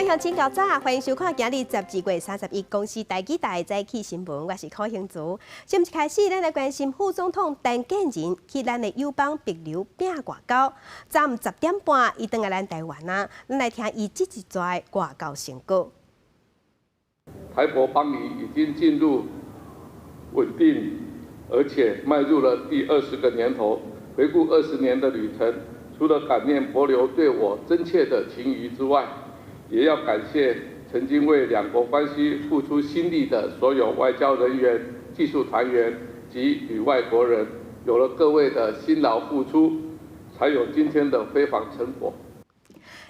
位鄉親較早，歡迎收看今日12月31公視台語台早起新聞，我是柯興祖。先一開始，咱來關心副總統陳建仁去咱的友邦帛琉拚外交。昨昏10點半，伊轉來咱台灣啊，咱來聽伊這一逝外交成果。台帛邦誼已經進入穩定，而且邁入了第20個年頭。回顧20年的旅程，除了感念帛琉對我真切的情誼之外，也要感謝曾經為兩國關係付出心力的所有外交人員、技術團員及旅外國人。有了各位的辛勞付出，才有今天的非凡成果。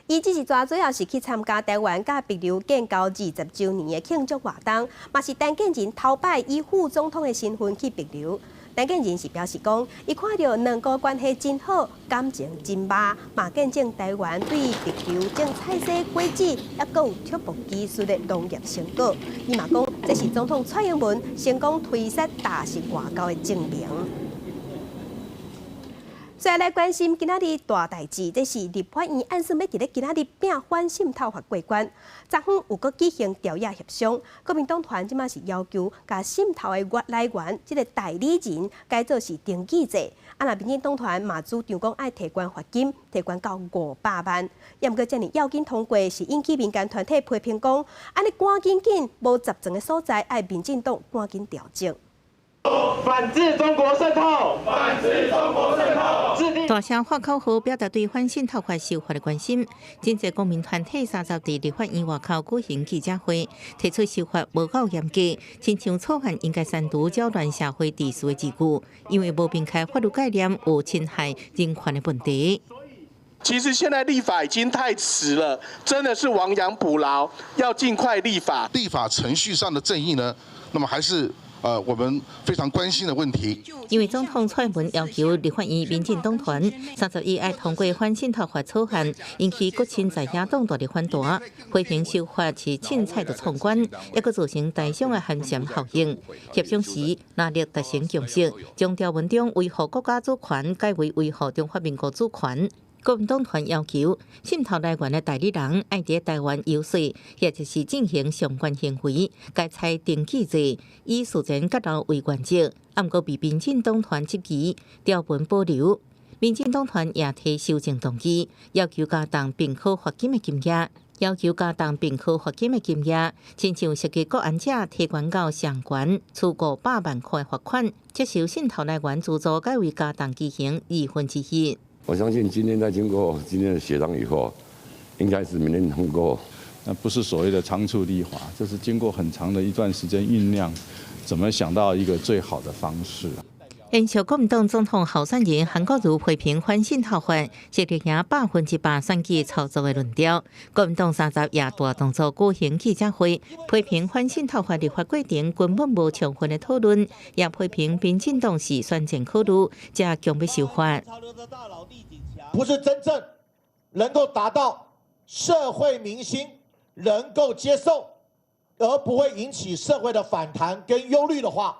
伊這一逝主要是去參加台灣佮帛琉建交20週年的慶祝活動，嘛是陳建仁頭擺以副總統的身份去帛琉。陳建仁是表示講，伊看著兩國關係真好，感情真密，嘛見證台灣對帛琉種菜西果子，抑閣有畜牧技術的農業成果。伊嘛講，這是總統蔡英文成功推捒大食外交的證明。再來關心今仔日大代誌，這是立法院按算欲佇咧今仔日拚反滲透法過關。昨昏有閣舉行朝野協商，國民黨團這馬是要求共滲透的來源，這個代理人改做是登記制。啊，若民進黨團嘛主張講愛提懸罰金，提懸到500萬。毋過遮爾要緊通過，是引起民間團體批評講，按呢趕緊緊無十全的所在，愛民進黨趕緊調整。反制中國滲透，反制中國滲透。大聲喊口號，表達對反滲透法修法的關心。真濟公民團體三十佇立法院外口舉行記者會，提出修法無夠嚴格，親像草案應該刪除擾亂社會秩序的字句，因為無明確法律概念有侵害人權的問題。其實現在立法已經太遲了，真的是亡羊補牢，要盡快立法。立法程序上的正義呢？那麼還是我們非常關心的問題。因為總統蔡英文要求立法院民進黨團31愛通過反滲透法草案，引起國親在野黨大力反彈，批評修法是凊彩就闖關，抑閣造成台商的寒蟬效應。協商時，藍綠達成共識，將條文中維護國家主權改為維護中華民國主權。國民黨團要求滲透來源的代理人愛佇台灣遊說，或者是進行相關行為，改採登記制，以事前揭露為原則。毋過被民進黨團質疑，條文保留。民進黨團也提修正動議，要求加重併科罰金的金額，要求加重併科罰金的金額，親像涉及國安者提懸到上懸，處500萬塊罰款，接受滲透來源資助改為加重其刑1/2。我相信今天在經過今天的協商以後，應該是明天通過。那不是所謂的倉促立法，這是經過很長的一段時間醞釀，怎麼想到一個最好的方式。延續國民黨總統候選人韓國瑜批評反滲透法是綠營100%選舉操作的論調。國民黨三十也大動作舉行記者會，批評反滲透法立法過程根本無充分的討論，也批評民進黨是選戰考慮，才強欲修法。不是真正能夠達到社會民心能夠接受，而不會引起社會的反彈跟憂慮的話，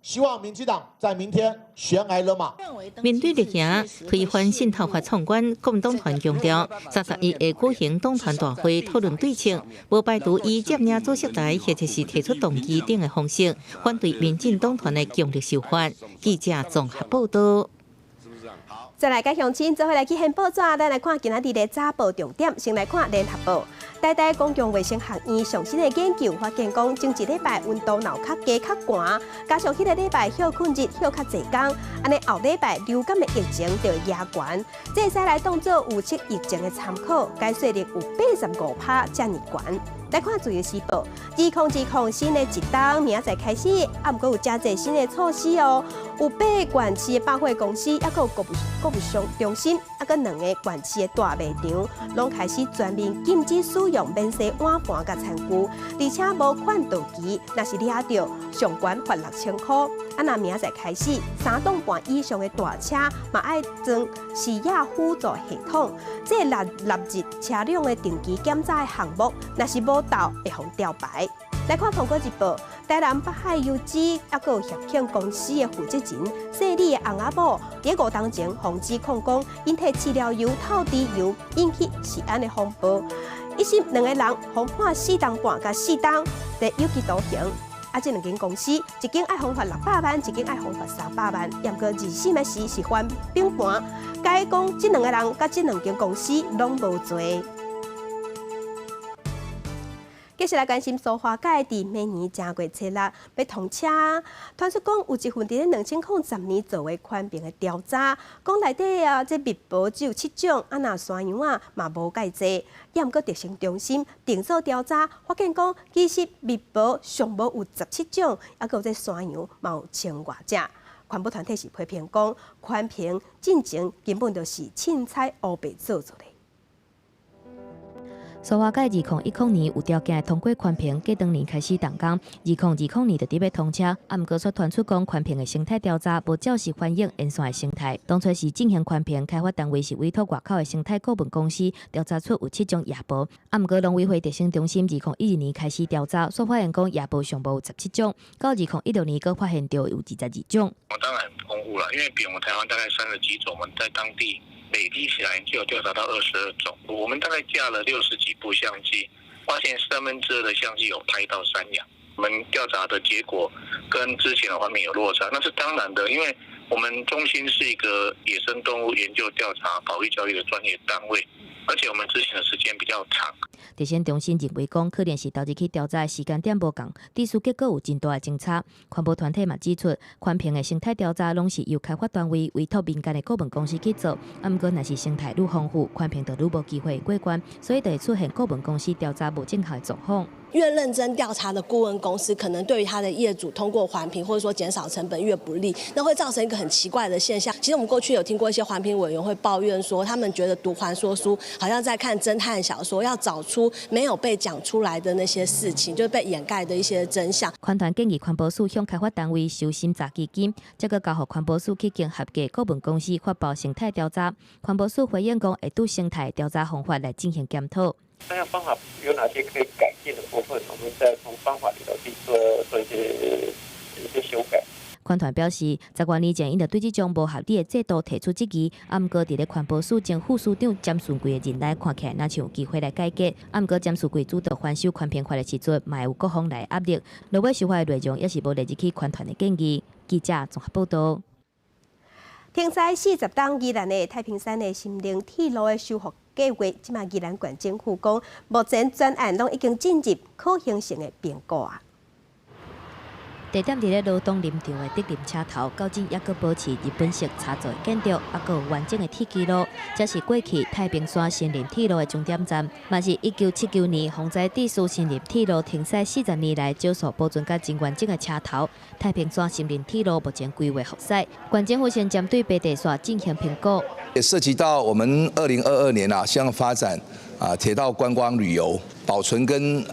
希望民進黨在明天懸崖勒馬。面對綠營推反滲透法闖關，國民黨團強調，31會舉行黨團大會討論對策，無排除以佔領主席台或者是提出動議等的方式，反對民進黨團的強力修法。記者綜合報道。再來佮鄉親做伙來去掀報紙，咱來看今仔日的早報重點。先來看聯合報，台大公共衛生學院上新的研究發現，講前一禮拜溫度若較低較寒，加上彼个禮拜歇睏日歇較濟工，按呢後禮拜流感的疫情就會加懸。這會使來當做預測疫情的參考，解說率有85%遮爾懸。來看《自由時報》，2020新的一冬明仔載開始，啊，毋過有誠濟新的措施哦。有八個縣市的百貨公司，抑閣有購物商中心，抑閣兩個縣市的大賣場，攏開始全面禁止使用免洗碗盤佮餐具，而且無款到期，若是掠著上懸罰6000箍。啊，若明仔載開始，三棟半以上的大車嘛愛裝視野輔助系統，這個納入車輛的定期檢查的項目，若是無到，會予吊牌。來看《蘋果日報》，台南北海油脂抑閣有協慶公司的負責人，姓李的翁仔某，佇五冬前予指控講，𪜶提飼料油、透豬油，引起食安的風暴。一審兩个人予判4冬半佮4冬的有期徒刑。啊，這兩間公司一間愛予罰600萬，一間愛予罰300萬。毋過二審的時是翻反盤，改講這兩个人佮這兩間公司攏無罪。繼續來關心蘇花改佇明年正月初六欲通車，傳出講有一份佇咧2010年做的環評的調查，講內底啊，這蜜貘只有七種，啊若山羊仔嘛無蓋濟。抑毋過特生中心定做調查，發現講其實蜜貘上無有17種，抑閣有這山羊嘛有千外隻。環保團體是批評講，環評進前根本就是凊彩烏白做做的。蘇花改2010年有條件通過環評，隔當年開始動工。2020年就佇欲通車，啊，毋過卻傳出講環評的生態調查無照實反映沿線的生態。當初時進行環評，開發單位是委託外口的生態顧問公司調查出有七種夜貘，啊，毋過農委會特生中心2012年開始調查，煞發現講夜貘上無有十七種，到2016年閣發現著有22種。我當然很豐富了，因為比我們台灣大概三十幾種，我們在當地累積起來就有調查到22種。我們大概架了60幾部相機，發現2/3的相機有拍到山羊。我們調查的結果跟之前的環評有落差，那是當然的，因為我們中心是一個野生動物研究調查、保育教育的專業單位，而且我們執行的時間比較長。特生中心認為講，可能是投入去調查的時間點無仝，致使結果有真大的爭差。環保團體嘛指出，環評的生態調查攏是由開發單位委託民間的顧問公司去做，啊，毋過若是生態愈豐富，環評就愈無機會過關，所以就會出現顧問公司調查無正確的狀況。越認真調查的顧問公司，可能對於他的業主通過環評或者說減少成本越不利，那會造成一個很奇怪的現象。其實我們過去有聽過一些環評委員會抱怨說，他們覺得讀環說書好像在看偵探小說，要找出沒有被講出來的那些事情，就是被掩蓋的一些真相。環團建議環保署向開發單位收審查基金，再閣交予環保署去經合格顧問公司發包生態調查。環保署回應講，會對生態調查方法來進行檢討。那方法有哪些可以改進的部分？我們再從方法裡頭去做做一些修改。環團表示，10多年前，𪜶就對這種無合理的制度提出質疑，啊，毋過佇咧環保署前副署長詹順貴的任內，看起來若像有機會來改革。啊，毋過詹順貴主導翻修環評法的時陣，嘛會有各方來壓力。落尾修法的內容也是無列入去環團的建議。記者綜合報道。停駛40冬宜蘭的太平山的森林鐵路的修復計畫，這馬宜蘭縣政府講，目前全案攏已經進入可行性的評估啊。地點佇咧羅東林場的竹林車頭，到今猶閣保持日本式柴造的建築，猶閣有完整的鐵軌路。這是過去太平山森林鐵路的終點站，嘛是1979年洪災致使森林鐵路停駛40年來少數保存甲真完整的車頭。太平山森林鐵路目前規劃復駛，縣政府先針對白地線進行評估。也涉及到我們2022年啊，希望發展啊鐵道觀光旅遊保存跟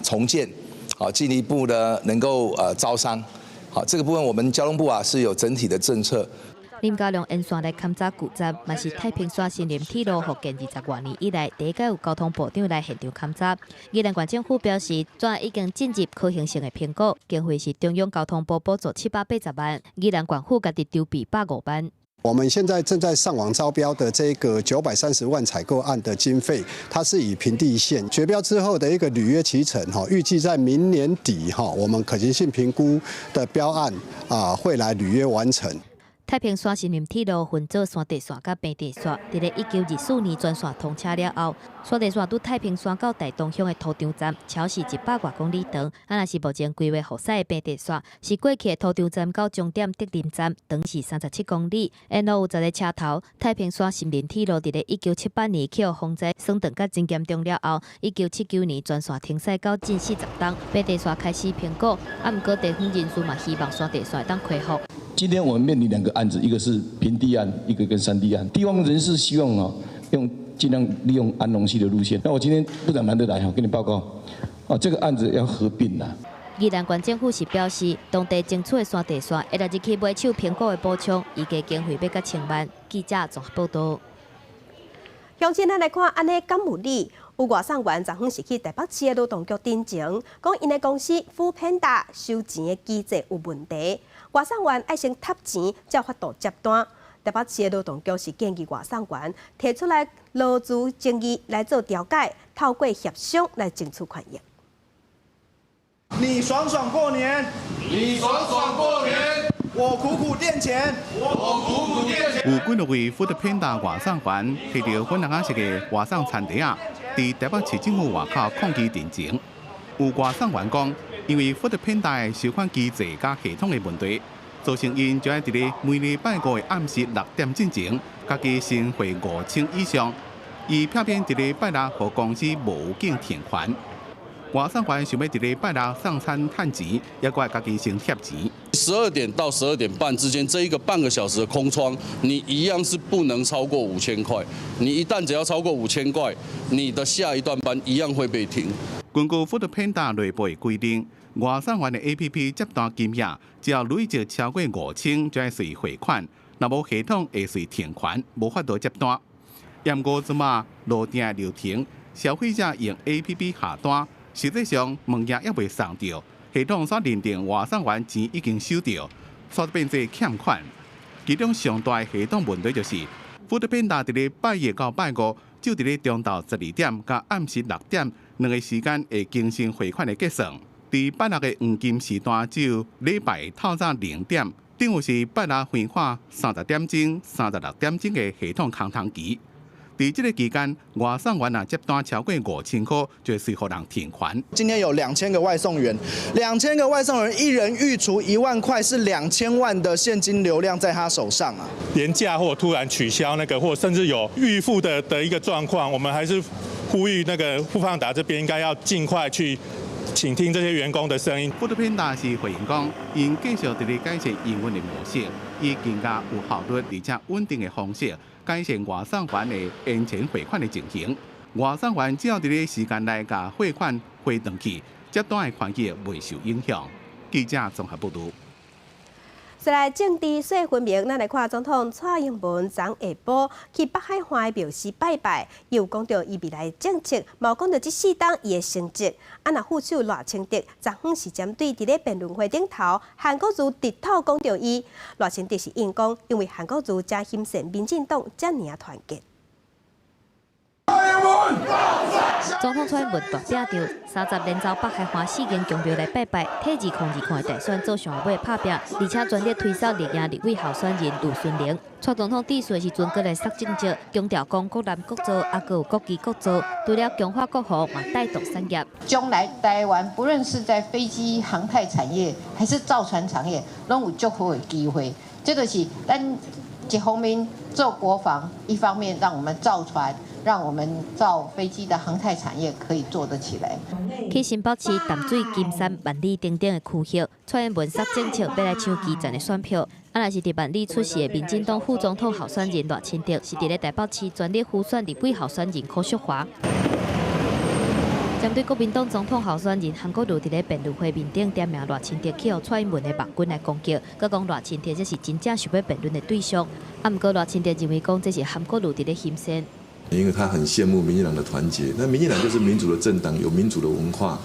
重建。好，進一步的能夠招商，好，這個部分我們交通部啊是有整體的政策。林佳龍沿線來勘察舊站，嘛是太平山森林鐵路復建20多年以來，第一擺有交通部長來現場勘察。宜蘭縣政府表示，專案已經進入可行性的評估，經費是中央交通部補助780萬，宜蘭縣府家己籌備105萬。我們現在正在上網招標的這個930萬採購案的經費，它是以平地線決標之後的一個履約期程，哈，預計在明年底，哈，我們可行性評估的標案啊，會來履約完成。太平山森林鐵路分做山地線佮平地線，佇咧1924年全線通車了後，山地線佇太平山到大東鄉的土場站，超時100外公里長。啊，若是目前規劃復駛的平地線，是過去的土場站到終點竹林站，長是37公里，沿路有十个車頭。太平山森林鐵路佇咧1978年去予風災損斷甲真嚴重了後，1979年全線停駛到近40冬，平地線開始評估，啊，毋過地方人士嘛希望山地線會當恢復。今天我們面臨兩個案子，一個是平地案，一個跟山地案。地方人士希望啊，用盡量利用安農溪的路線。那我今天部長難得來哈，跟你報告，啊，這個案子要合併啦。宜蘭縣政府是表示，當地爭取的山地線會列入去買手評估的補充，預計經費欲甲千萬。記者綜合報道。鄉親，咱來看，按呢敢有理？有外送員昨昏是去台北市的勞動局陳情，講𪜶的公司 foodpanda 收錢的機制有問題，外送員愛先貼錢，才有法度接單。台北市的勞動局是建議外送員提出來勞資爭議來做調解，透過協商來爭取權益。你爽爽過年，你爽爽過年，我苦苦墊錢，我苦苦墊錢。有幾若位 foodpanda 外送員提著粉紅色的外送餐袋仔，佇台北市政府外口抗議陳情。有外送員講，因為 foodpanda 的收款機制佮系統的問題，造成𪜶就愛佇咧每禮拜五的暗時6點進前，家己先匯5000以上，伊偏偏佇咧拜六予公司無境停還。外送員想欲佇咧拜六送餐趁錢，猶閣愛家己先貼錢。 12點到12點半之間這一個半個小時的空窗，你一樣是不能超過5000塊。你一旦只要超過五千塊，你的下一段班一樣會被停。根據 foodpanda 內部的規定，外送員的 APP 接單金額，只要累積超過五千，就愛隨匯款，若無系統會隨停款，無法度接單。毋過這馬落訂的流程，消費者用 APP 下單，實際上物件猶未送到，系統煞認定外送員錢已經收著，煞變做欠款。其中上大的系統問題就是，foodpanda 佇咧拜一到拜五，就佇咧中晝12點佮暗時6點兩个時間會更新匯款的結算。佇拜六的黃金時段，只有禮拜透早0點，等於是拜六橫跨30點鐘、36點鐘的系統空窗期。佇這个期間，外送員若接單超過5000塊，就會隨予人停款。今天有兩千個外送員，兩千個外送員一人預除1萬塊，是2000萬的現金流量在他手上啊。連假或突然取消那個，或甚至有預付的一個狀況，我們還是呼籲那個富胖達這邊應該要盡快去傾聽這些員工的聲音。 foodpanda 是回應講，𪜶繼續佇咧改善營運的模式，以更加有效率而且穩定的方式，改善外送員的延遲匯款的情形。外送員只要佇咧時間內共匯款匯轉去，接單的權益袂受影響。記者綜合報導。再來政治說分明，咱來看總統蔡英文昨下晡去北海岸的廟寺拜拜，有講著伊未來政策，嘛講著這四冬伊的成績。啊，若副手賴清德，昨昏是針對佇咧辯論會頂頭，韓國瑜直頭講著伊，賴清德是應講，因為韓國瑜誠欣羨民進黨遮爾仔團結。總統蔡英文大拚著30連走北海岸四間宮廟來拜拜，替2020的大選做上尾拍拚，而且全力推捒力贏立委候選人呂孫玲。蔡總統致辭的時陣，閣來殺政績，強調講國南國造，猶閣有國機國造，除了強化國防，嘛帶動產業。將來台灣不論是在飛機航太產業，還是造船產業，攏有足好的機會。這就是咱一方面做國防，一方面讓我們造船。讓我們造飛機的航太產業可以做得起來。去新北市淡水、金山、萬里等等的區域，蔡英文殺政策欲來搶基層的選票。啊，若是佇萬里出席的民進黨副總統候選人賴清德，是佇咧台北市全力輔選立委候選人柯淑華。針對國民黨總統候選人韓國瑜佇咧辯論會面頂點名賴清德去予蔡英文的網軍來攻擊，閣講賴清德這是真正想欲辯論的對象。啊，毋過賴清德認為講這是韓國瑜佇咧欣羨。因為他很羨慕民進黨的團結，那民進黨就是民主的政黨，有民主的文化，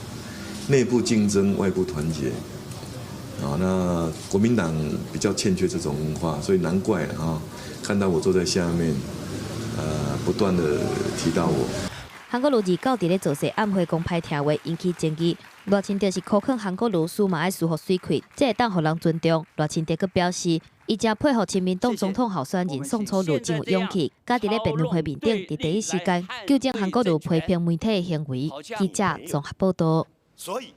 內部競爭，外部團結。啊，那國民黨比較欠缺這種文化，所以難怪啊，看到我坐在下面，不斷的提到我。韓國瑜29佇咧造勢晚會講歹聽話，引起爭議。賴清德是苦勸韓國瑜輸嘛愛輸予媠氣，這會當予人尊重。賴清德閣表示，伊誠佩服親民黨總統候選人宋楚瑜真有勇氣，敢佇咧辯論會面頂，佇第一時間糾正韓國瑜批評媒體的行為。記者綜合報導。所以。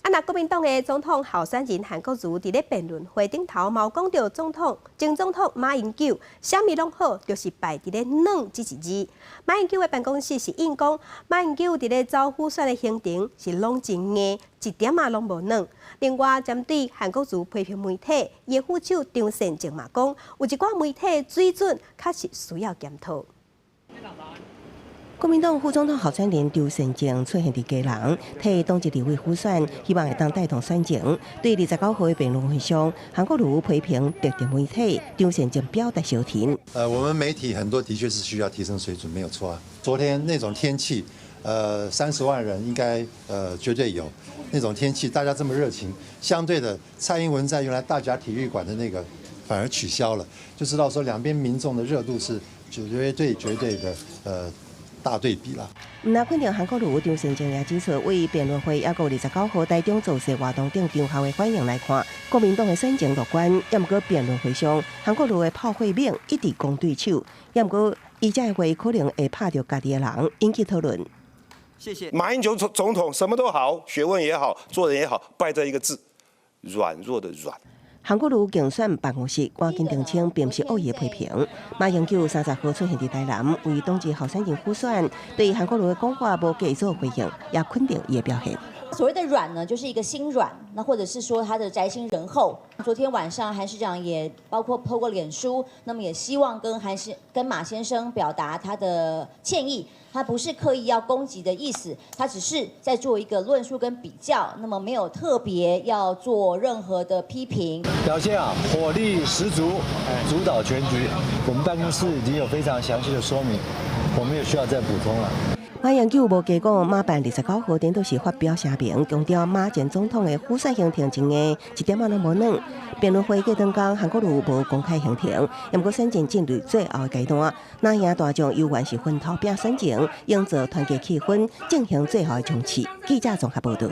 啊，若國民黨的總統候選人韓國瑜佇咧辯論會頂頭，嘛有講著總統前總統馬英九，啥物攏好，就是敗佇咧軟這一字。馬英九的辦公室是應講，馬英九佇咧走輔選的行程是攏真硬，一點仔攏無軟。另外，針對韓國瑜批評媒體，伊的副手張善政嘛講，有一寡媒體水準確實需要檢討。國民黨副總統候選人張善政出現佇基隆，替黨籍立委輔選，希望會當帶動選情。對29號的辯論會上，韓國瑜批評特定媒體，張善政表達相挺。我們媒體很多的確是需要提升水準，沒有錯啊。昨天那種天氣，30萬人應該絕對有那種天氣，大家這麼熱情，相對的，蔡英文在原來大甲體育館的那個。反而取消了，就知道說兩邊民眾的熱度是絕對絕對的大對比啦。毋但肯定韓國瑜張善政也指出，為辯論會抑閣29號台中造勢活動頂場後的反應來看，國民黨的選情樂觀。抑毋過辯論會上，韓國瑜的炮火猛，一直攻對手。抑毋過伊這个話可能會拍著家己的人，引起討論。謝謝。馬英九總統什麼都好，學問也好，做人也好，敗在一個字，軟弱的軟。韓國瑜競選辦公室趕緊澄清，並毋是惡意批評。馬英九30號出現佇台南，為黨籍候選人輔選，對韓國瑜的講話無繼續回應，也肯定伊的表現。所謂的軟呢，就是一個心軟，那或者是說他的宅心仁厚。昨天晚上韓市長也包括透過臉書，那麼也希望跟跟馬先生表達他的歉意，他不是刻意要攻擊的意思，他只是在做一個論述跟比較，那麼沒有特別要做任何的批評。表現啊，火力十足，主導全局。我們辦公室已經有非常詳細的說明，我們也需要再補充了。馬英九無加講，馬辦29號顛倒是發表聲明，強調馬前總統的輔選行程真硬，一點仔攏無軟。辯論會過當工，韓國瑜無公開行程，毋過選戰進入最後的階段，藍營大將猶原是分頭拼選情，營造團結氣氛，進行最後的衝刺。記者綜合報導。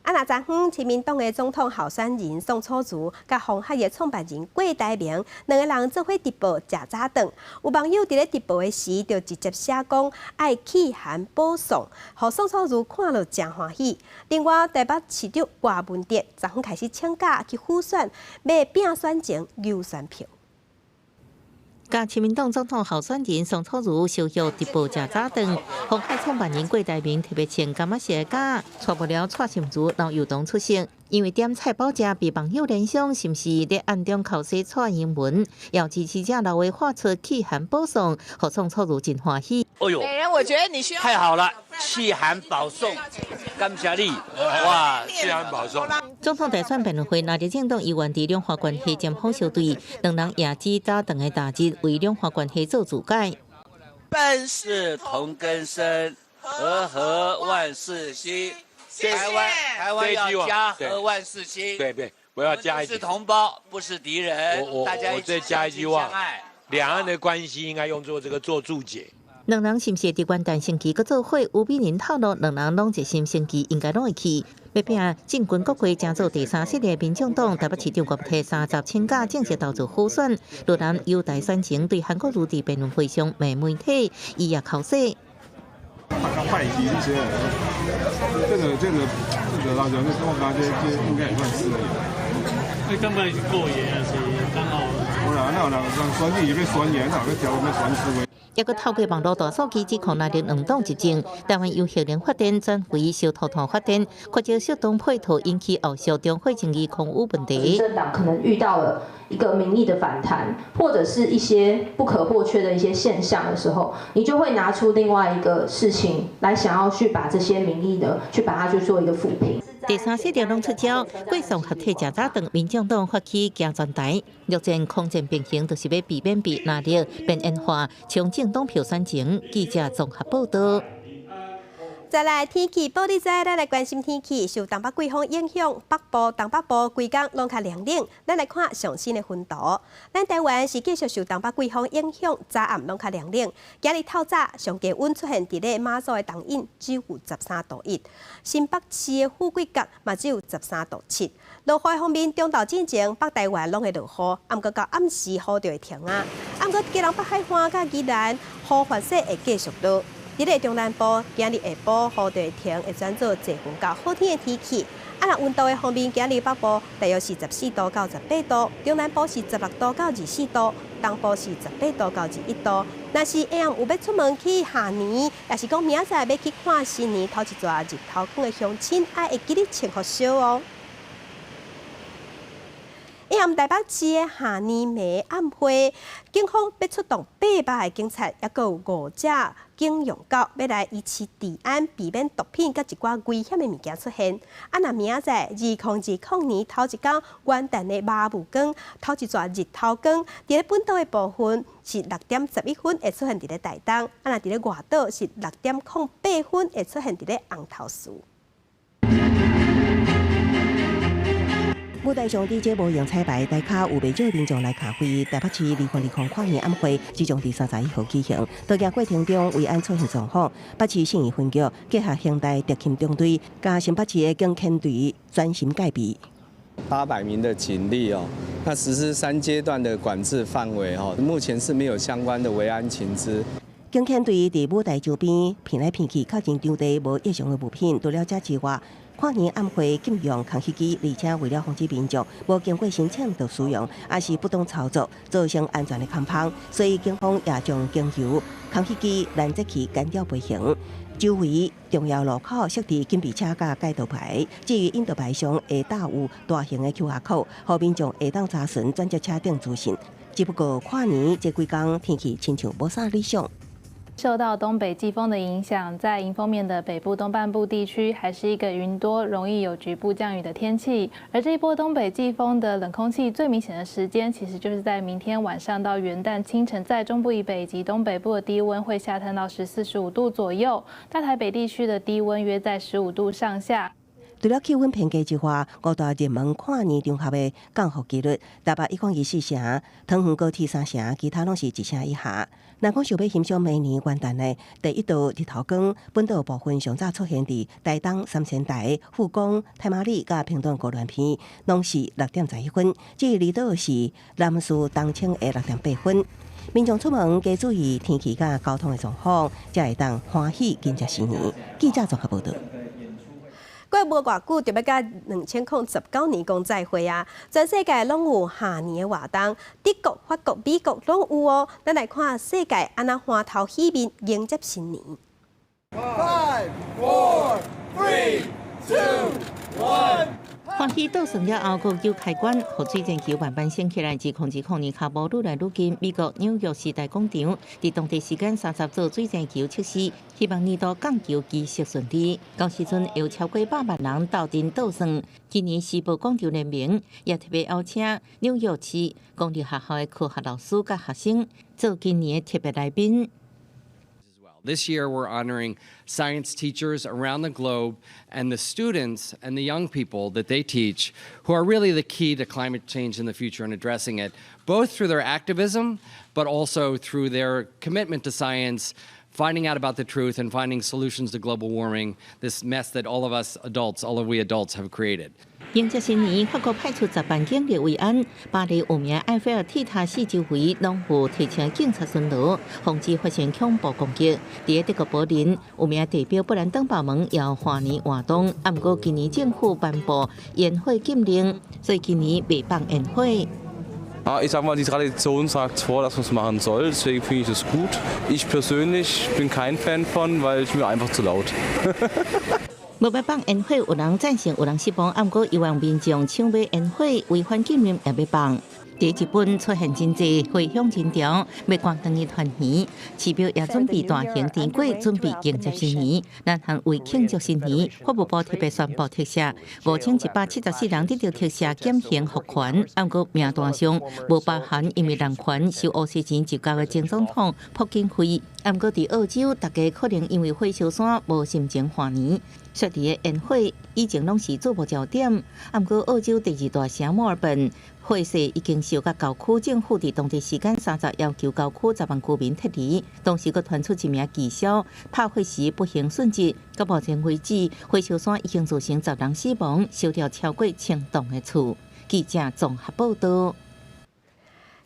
啊！若昨昏，親民黨的總統候選人宋楚瑜，佮鴻海的創辦人郭台銘兩個人做伙直播食早頓。有網友佇咧直播的時，就直接寫講愛棄韓保宋，予宋楚瑜看了誠歡喜。另外，台北市長柯文哲昨昏開始請假去輔選，欲拼選情、搝選票。佮親民黨總統候選人宋楚瑜相約直播食早頓，鴻海創辦人郭台銘特別穿柑仔色的甲，帶不了蔡心如、劉宥彤出席，因為點菜飽食被網友聯想是毋是咧暗中剾洗蔡英文，有支持者留話發出棄韓保宋，予宋楚瑜真歡喜。哎呦，我覺得你需要太好了，棄韓保宋，感謝你，哇，棄韓保宋。總統大選辯論會，藍綠政黨猶原佇兩岸關係針鋒相對，兩人也指早頓的大日為兩岸關係做注解。本是同根生，和合萬事興。台灣要家和萬事興。對對，我要加一句。是同胞，不是敵人。我再加一句話，兩岸的關係應該用做這個做注解。兩人是毋是佇元旦星期閣做伙？吳美玲透露，兩人攏一心星期應該攏會去。欲拼進軍國會，爭做第三勢力的民眾黨台北市長郭提30請假正式投入輔選。綠藍優待選情對韓國瑜佇辯論會上罵媒體，伊也剾洗。拜祭這些，這個大家，我感覺這應該也算是。你感覺是故意還是剛好？無啦，那有人選舉欲選贏，哪欲調欲選輸的。抑閣透過網路大數據指控藍綠兩黨執政，台灣由核能發電轉為燒塗炭發電，缺少適當配套，引起後續中火爭議空污問題。政黨可能遇到了一個民意的反彈，或者是一些不可或缺的一些現象的時候，你就會拿出另外一個事情來，想要去把這些民意呢，去把它去做一個撫平。第三勢力攏出招，郭宋合體食早頓，民眾黨發起行全台，陸戰空戰並行，就是欲避免被藍綠邊緣化，衝政黨票選情。記者綜合報導。再來天氣，報你知，咱來關心天氣。受東北季風影響，北部、東北部規工攏較涼冷。咱來看上新的雲圖。咱台灣是繼續受東北季風影響，早暗攏較涼冷。今日透早上低溫出現佇咧馬祖的東引，只有13度1；新北市的富貴角嘛只有13度7。落雨方面，中晝進前北台灣攏會落雨，毋過到暗時雨就會停啊。毋過基隆北海岸佮宜蘭雨凡勢會繼續落。佇咧中南部，今日下晡雨就會停，會轉做濟雲到好天的天氣。啊，若溫度的方面，今日北部大約是14度到18度，中南部是16度到24度，東部是18度到21度。若是下暗有欲出門去跨年，抑是講明仔載欲去看新年頭一逝日頭光的鄉親，愛會記得穿予少哦。下暗台北市的跨年暝暗會，警方欲出動800個警察，抑閣有5隻警用狗，欲來維持治安，避免毒品佮一寡危險的物件出現。啊，若明仔載2020年頭一工元旦的媽霧光，頭一逝日頭光，佇咧本島的部分是6點11分會出現佇咧台東，啊，若佇咧外島是6點08分會出現佇咧紅頭樹。舞台上 DJ 無用彩排，台跤有袂少民眾來卡位。台北市2020跨年晚會即將佇31號舉行，導行過程中維安出現狀況，北市信義分局結合興大特勤中隊佮新北市的警遣隊專心戒備。 800名的警力哦，那實施三階段的管制範圍哦，目前是沒有相關的維安情資。警遣隊佇舞台周邊遍來遍去，確認場地無異常的物品。除了這之外，跨年晚會禁用空氣機，而且為了防止民眾無經過申請就使用，抑是不當操作，造成安全的空縫，所以警方也將經由空氣機攔截器干擾飛行。周圍重要路口設置警備車佮街道牌，至於引導牌上會搭有大型的 QR code，予民眾會當查詢轉接車等資訊。只不過跨年這幾工天氣親像無啥理想。受到東北季風的影響，在迎風面的北部東半部地區，還是一個雲多、容易有局部降雨的天氣。而這一波東北季風的冷空氣最明顯的時間，其實就是在明天晚上到元旦清晨，在中部以北以及東北部的低溫會下探到14、15度左右，大台北地區的低溫約在15度上下。除了氣溫偏低之外，五大熱門跨年場合的降雨機率，台北1.24成，桃園高鐵3成，其他攏是1成以下。若講想欲欣賞明年元旦的第一道日頭光，本島部分上早出現佇台東三仙台、富岡、太麻里佮屏東高巒鼻，攏是6點11分。至於離島是南勢東涌的6點8分。民眾出門加注意天氣佮交通的狀況，才會當歡喜迎接新年。記者綜合報道。過無偌久就欲佮2019年講再會啊！全世界攏有賀年的活動，德國、法國、美國攏有哦。咱來看世界按怎歡頭喜面迎接新年。 Five, four, three, two, one. 歡喜倒算了後，閣有開關，予水晶球慢慢升起來。2020年跤步愈來愈近，美國紐約時代廣場佇當地時間30做水晶球測試，希望年度降球儀式順利。到時陣有超過100萬人鬥陣倒算。今年時報廣場聯名也特別邀請紐約市公立學校的科學老師佮學生做今年的特別來賓。 This year, we're honoring science teachers around the globe and the students and the young people that they teach who are really the key to climate change in the future and addressing it, both through their activism, but also through their commitment to science, finding out about the truth and finding solutions to global warming, this mess that all of us adults, all of we adults have created. 迎接新年，法國派出10萬警力維安，巴黎有名埃菲爾鐵塔四周圍攏有提前警察巡邏，防止發生恐怖攻擊。佇德國柏林，有名地標布蘭登堡門也有跨年活動，啊，毋過今年政府頒布煙火禁令，所以今年袂放煙火。 Ah, ich sag mal, die Tradition sagt vor, dass man es machen soll, deswegen finde ich es gut. Ich persönlich bin kein Fan von, weil ich mir einfach zu laut. 無欲放煙火，有人贊成，有人失望。啊，毋過猶有民眾搶買煙火，違反禁令也欲放。佇日本出現真濟回鄉人潮，欲趕轉去團圓，寺廟也準備大型燈會，準備迎接新年。南韓為慶祝新年，法務部特別宣布特赦5174人得到特赦減刑復權，毋過名單上無包含因為濫權收烏西錢入獄的前總統朴槿惠。毋過佇澳洲，大家可能因為火燒山無心情跨年，設置的煙火以前攏是注目焦點。毋過澳洲第二大城墨爾本，火勢已經燒到郊區，政府佇當地時間三十要求郊區10萬居民撤離。同時，閣傳出一名技師拍火時不幸殉職。到目前為止，火燒山已經造成10人死亡，燒掉超過1000棟的厝。記者綜合報道。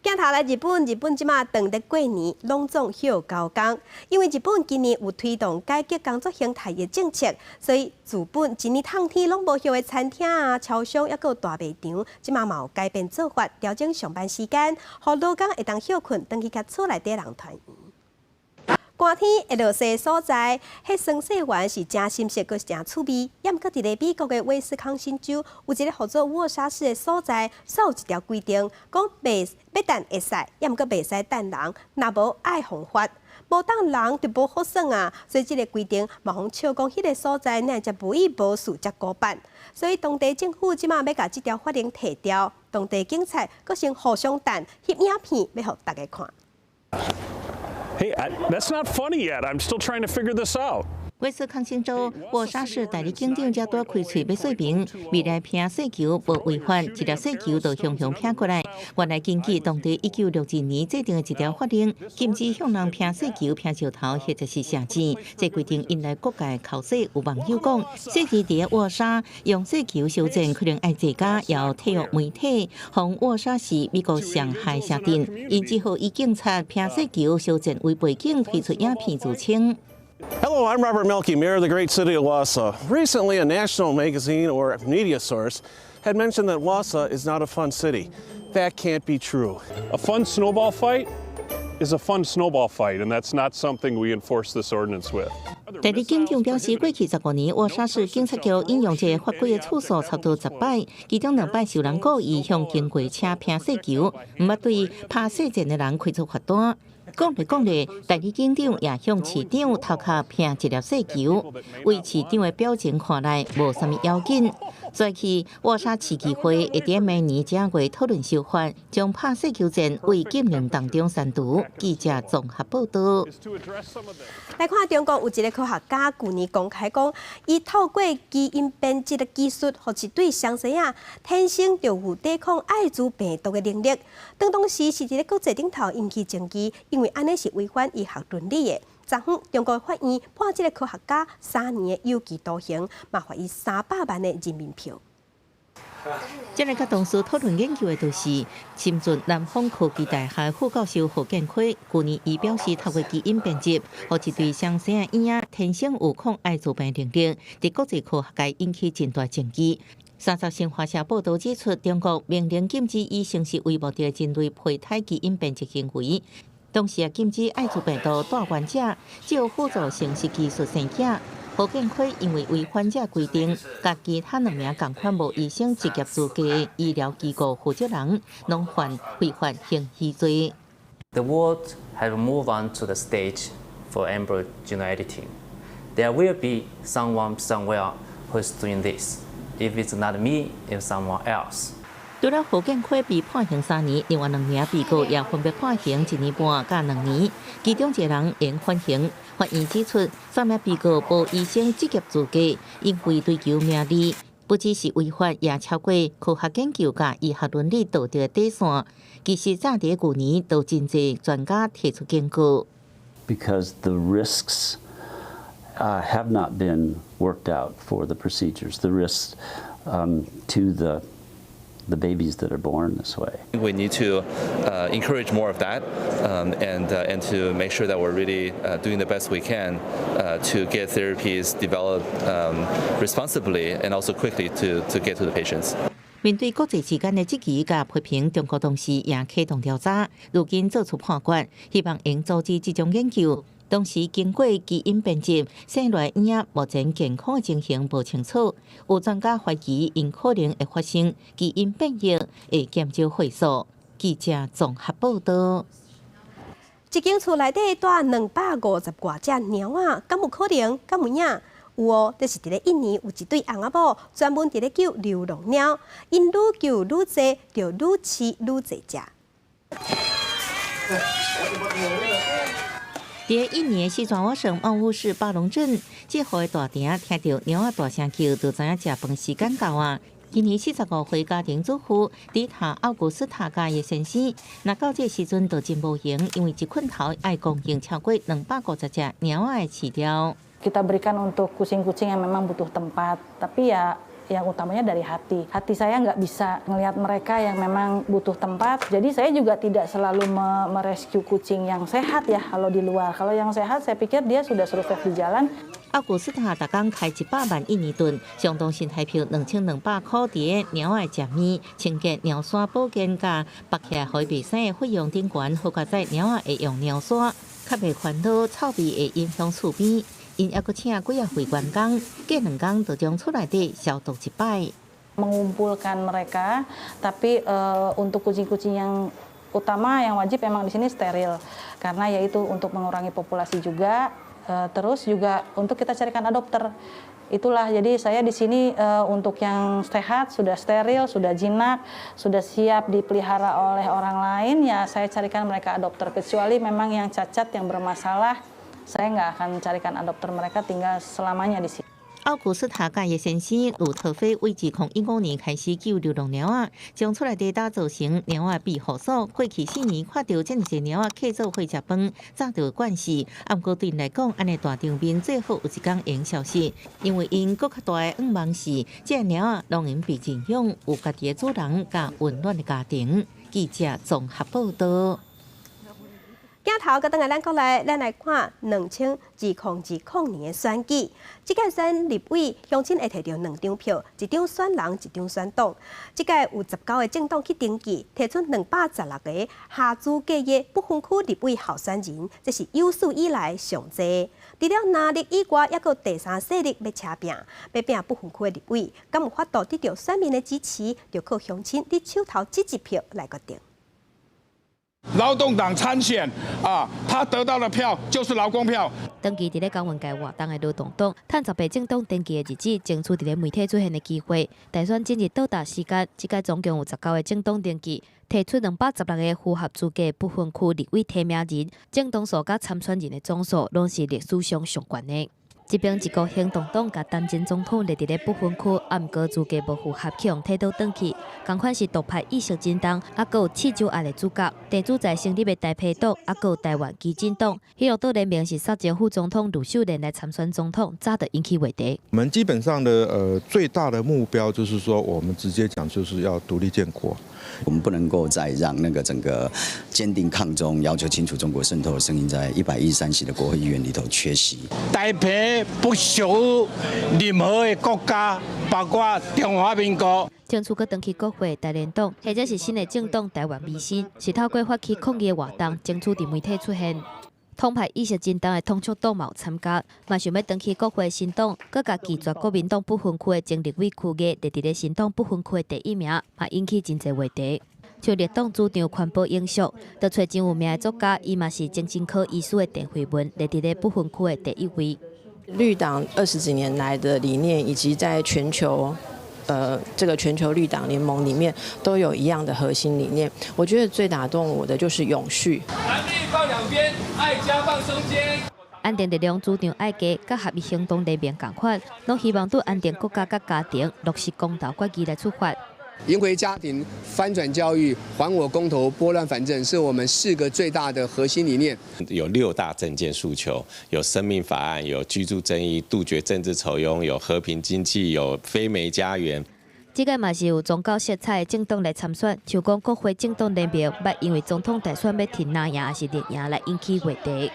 鏡頭來日本，日本這馬當咧過年，攏總歇九工。因為日本今年有推動改革工作形態的政策，所以自本一年透天攏無歇的餐廳啊、超商，抑閣有大賣場，這馬嘛有改變做法，調整上班時間，予勞工會當歇睏，轉去佮厝內底人團圓。寒天會落雪所在，彼霜雪原是誠深色，閣是誠趣味。抑毋過佇咧美國的威斯康辛州，有一个號做沃沙市的所在，煞有一條規定，講袂欲等會使，抑毋過袂使等人，若無愛予罰，無等人就無好耍啊！所以這个規定嘛，予笑講，彼个所在哪會遮無依無序遮古板。所以當地政府這馬欲共這條法令撤掉，當地警察閣先互相等翕影片，欲予大家看。 Hey, that's not funny yet. I'm still trying to figure this out. 威斯康星州沃沙市代理警長才拄開喙欲說明，未來拚細球無違法，一粒細球就雄雄拚過來。原來根據當地1962年制定的一條法令，禁止向人拚細球、拚石頭或者是射箭。這規定引來各界口水，有網友講，細佇佇沃沙用細球相戰，可能愛坐監，由體育媒體予沃沙是美國上害城鎮，𪜶只好以警察拚細球相戰為背景推出影片自稱。 Hello, I'm Robert Mielke, mayor of the great city of Wausau. Recently, a national magazine or media source had mentioned that Wausau is not a fun city. That can't be true. A fun snowball fight is a fun snowball fight, and that's not something we enforce this ordinance with. 代理警長表示，過去15年，沃沙市警察局引用這個法規的次數差不多10擺，其中兩擺受人故意向經過車拚細球，毋捌對拍細箭的人開出罰單。講咧講咧，代理警長也向市長頭殼拚一粒細球，為市長的表情看來無啥物要緊。所以，沃沙市議會會佇明年正月討論修法，將拍細球戰為禁令當中刪除。記者綜合報道。來看中國有一个科學家，舊年公開講，伊透過基因編輯的技術，予一對雙生仔天生就有抵抗愛滋病毒的能力。當當時是佇咧國際頂頭引起爭議，因為按呢是違反醫學倫理的。昨昏，中國法院判這个科學家3年的有期徒刑，嘛罰伊300萬的人民票。這个佮同事討論研究的，就是深圳南方科技大學副教授何建輝。舊年，伊表示透過基因編輯，予一對雙生仔嬰仔天生有抗艾滋病能力，佇國際科學界引起真大爭議。30新華社報道指出，中國明令禁止以生殖為目的的人類胚胎基因編輯行為，同時也禁止艾滋病毒帶原者藉輔助生殖技術生囝。何建輝因為違反這規定，佮其他兩名仝款無醫生執業資格的醫療機構負責人，攏犯違法行醫罪。 The world has moved on to the stage for embryo genome editing. There will be someone somewhere who's doing this. If it's not me, it's someone else. 除了何建輝被判刑3年，另外兩名被告也分別判刑1年半佮2年，其中一個人會緩刑。法院指出，三名被告無醫生執業資格，因為追求名利，不只是違法，也超過科學研究佮醫學倫理道德的底線。其實早佇舊年，都真濟專家提出警告。 Because the risks have not been worked out for the procedures, the risks to the babies that are born this way. We need to encourage more of that and to make sure that we're really doing the best we can to get therapies developed responsibly and also quickly to get to the patients. 面對國際之間的質疑佮批評，中國當時也啟動調查，如今做出判決，希望會阻止這種研究。同時，經過基因編輯生來嬰仔目前健康的情形無清楚，有專家懷疑𪜶可能會發生基因變異，會減少歲數。記者綜合報道。一間厝內底蹛250外隻貓仔，敢有可能？敢有影？有哦，這是佇咧印尼有一對翁仔某，專門佇咧救流浪貓，𪜶愈救愈濟，就愈飼愈濟隻。佇印尼西爪哇省茂物市巴隆鎮，這戶的大埕聽著貓仔大聲叫，就知影食飯時間到啊！今年45歲家庭主婦迪塔奧古斯塔佮伊先生，若到這時陣就真無閒，因為一困頭愛供應超過250隻貓仔的飼料。 Kita berikan untuk kucing-kucing yang memang butuh tempat, tapi ya yang utamanya dari hati. Hati saya nggak bisa melihat mereka yang memang butuh tempat, jadi saya juga tidak selalu merescue kucing yang sehat ya kalau di luar. Kalau yang sehat saya pikir dia sudah survive di jalan. 奧古斯塔逐工開100萬印尼盾，相當新台票2200塊，佇貓仔食物、清潔貓砂、保健佮縛起來予伊袂使的費用頂懸，好佳哉貓仔會用貓砂，較袂煩惱臭味會影響厝邊。𪜶猶閣請幾仔位員工，隔2工就將厝內底消毒一擺。 Mengumpulkan mereka, tapi untuk kucing-kucing yang utama yang wajib memang di sini steril, karena yaitu untuk mengurangi populasi juga. Terus juga untuk kita carikan adopter. Itulah jadi saya di sini untuk yang sehat, sudah steril, sudah jinak, sudah siap dipelihara oleh orang lain, ya saya carikan mereka adopter. Kecuali memang yang cacat, yang bermasalah, Saya nggak akan carikan adopter, mereka tinggal selamanya di sini. 奥古斯塔佮伊先生魯特菲為2015年開始救流浪貓仔，將厝內底打造成貓仔庇護所。過去4年看著遮爾濟貓仔客做伙食飯，早就慣勢。啊，毋過對𪜶來講，按呢大場面最好有一工會消失，因為𪜶閣較大的願望是，這个貓仔攏會被認養，有家己的主人佮溫暖的家庭。記者綜合報道。鏡頭閣轉來咱國內，咱來看2020年的選舉。這屆選立委鄉親會提著兩張票，一張選人，一張選黨。這屆有19個政黨去登記，提出216个合資格的不分區立委候選人，這是有史以來上濟。除了藍綠以外，猶閣第三勢力欲車拚，欲拚不分區的立委，敢有法度得著選民的支持，就靠鄉親佇手頭這一票來決定。勞動黨參選啊，他得到的票就是勞工票。長期佇咧公運界活動的勞動黨，趁18政黨登記的日子，爭取佇咧媒體出現的機會。大選進入倒數時間，這屆總共有19個政黨登記，提出216個符合資格不分區立委提名人，政黨數佮參選人的總數，攏是歷史上上懸的。這邊一個行動黨共擔任總統列佇咧不分區，啊，毋過資格無符合，去予提倒轉去。仝款是獨派意識振動，啊，閣有刺睭案的主角，地主在成立的台啤黨，啊，閣有台灣基進黨。彼落黨聯盟是煞前副總統呂秀蓮來參選總統，早就引起話題。我們基本上的最大的目標就是說，我們直接講就是要獨立建國。我們不能夠再讓那個整個堅定抗中、要求清除中國滲透的聲音，在113席的國會議員裡頭缺席。台啤不屬於任何的國家，包括中華民國。爭取閣轉去國會台聯黨，或者是新的政黨台灣維新，是透過發起抗議的活動，爭取佇媒體出現。統派意識振動的統促黨嘛有參加，嘛想欲轉去國會新黨，閣共拒絕國民黨不分區的前立委區議，列佇咧新黨不分區的第一名，嘛引起真濟話題。像綠黨主張環保永續，就揣真有名的作家，伊嘛是精神科醫師的鄭惠文，列佇咧不分區的第一位。綠黨20幾年來的理念，以及在全球，這個全球綠黨聯盟裡面都有一樣的核心理念。我覺得最打動我的就是永續。藍綠放兩邊，愛家放中間。安定力量主張愛家，佮合一行動聯盟仝款，攏希望對安定國家佮家庭落實公投決議來出發。贏回家庭、翻轉教育、還我公投、撥亂反正，是我們四個最大的核心理念。有六大政見訴求，有生命法案，有居住正義，杜絕政治酬庸，有和平經濟，有非煤家園。這個嘛是有宗教色彩的政黨來參選，像講國會政黨聯盟，捌因為總統大選欲提藍營抑是綠營來引起話題。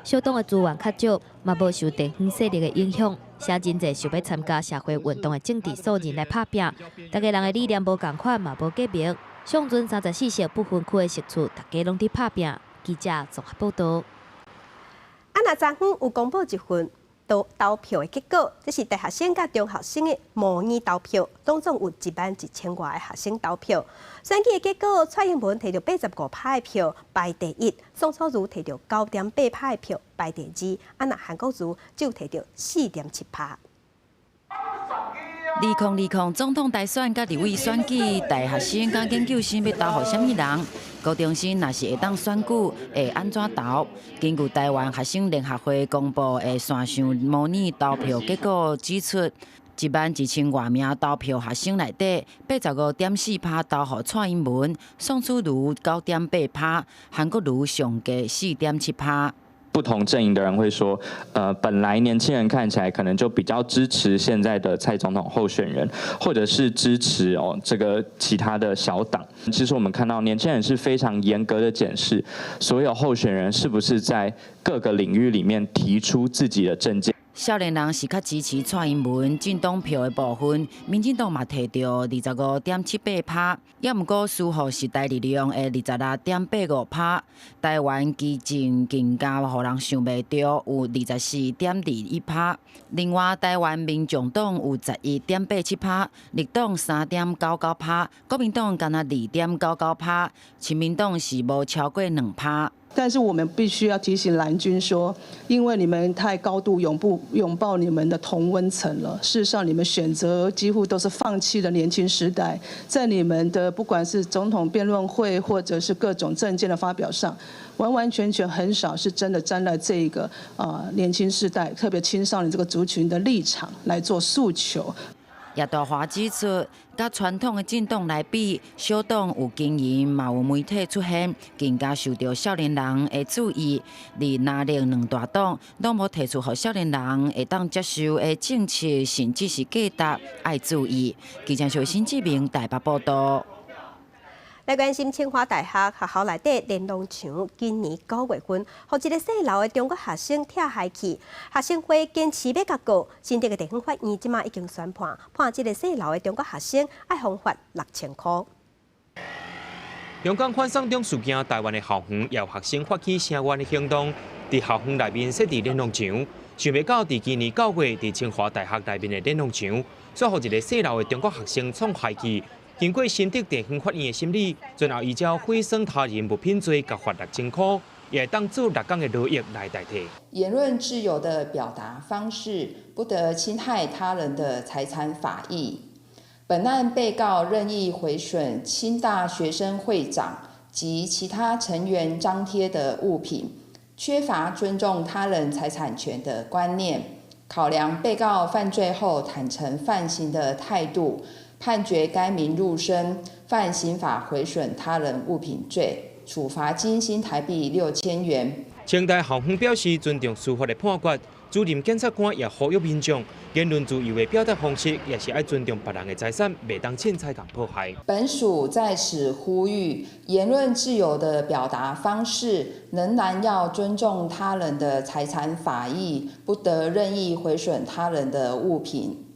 小黨的資源較少，嘛無受地方勢力的影響，寫真濟想欲參加社會運動的政治素人來拍拚。逐家人的理念無仝款，嘛無結盟。上陣34席不分區的席次，逐家攏佇拍拚。記者綜合報導。啊，若昨昏有公布一份投票的結果，這是大學生佮中學生的模擬投票，總總有1萬1千外個學生投票。選舉的結果，蔡英文提著85趴的票排第一，宋楚瑜提著9.8趴的票排第二，啊，若韓國瑜只有提著4.7趴。2020總統大選佮立委選舉，大學生佮研究生欲投予啥物人？高中生若是會當選舉，會按怎投？根據台灣學生聯合會公布的線上模擬投票結果指出，1萬1千外名投票學生內底，85.4%投予蔡英文，宋楚瑜9.8%，韓國瑜上低4.7%。不同陣營的人會說，本來年輕人看起來可能就比較支持現在的蔡總統候選人，或者是支持哦這個其他的小黨。其實我們看到年輕人是非常嚴格的檢視所有候選人是不是在各個領域裡面提出自己的政見。少年人是較支持蔡英文，政黨票的部分，民進黨嘛提著25.78%，猶毋過輸予時代力量的26.85%。台灣基進更加予人想袂著，有24.21%。另外，台灣民眾黨有11.87%，綠黨3.99%，國民黨干焦2.99%，親民黨是無超過2%。但是我們必須要提醒藍軍說，因為你們太高度擁不擁抱你們的同溫層了。事實上，你們選擇幾乎都是放棄了年輕世代，在你們的不管是總統辯論會，或者是各種政見的發表上，完完全全很少是真的站在這個年輕世代，特別青少年這個族群的立場來做訴求。葉大華指出，佮傳統的政黨來比，小黨有經營，嘛有媒體出現，更加受著少年人的注意。而藍綠兩大黨攏無提出予少年人會當接受的政策，甚至是價值，愛注意。記者新志明台北報道。來關心清華大學學校內底連儂牆，今年9月份，予一个細樓的中國學生拆害去，學生會堅持欲共告，新竹的地方法院這馬已經宣判，判這个細樓的中國學生愛予罰6000箍。香港反送中事件，台灣的校園也有學生發起聲援的行動，佇校園內面設置連儂牆，想袂到佇今年9月，佇清華大學內面的連儂牆，煞予一个細樓的中國學生創壞去。經過新竹地方法院的審理，最後依照毀損他人物品罪，共罰6000箍，也會當做6工的勞役來代替。言論自由的表達方式，不得侵害他人的財產法益。本案被告任意毀損清大學生會長及其他成員張貼的物品，缺乏尊重他人財產權的觀念。考量被告犯罪後坦承犯行的態度，判決該名陸生犯刑法毀損他人物品罪，處罰金新台幣6000元。清大校方表示尊重司法的判決，主任檢察官也呼籲民眾言論自由的表達方式，也是愛尊重別人的財產，袂當凊彩共破壞。本署在此呼籲，言論自由的表達方式仍然要尊重他人的財產法益，不得任意毀損他人的物品。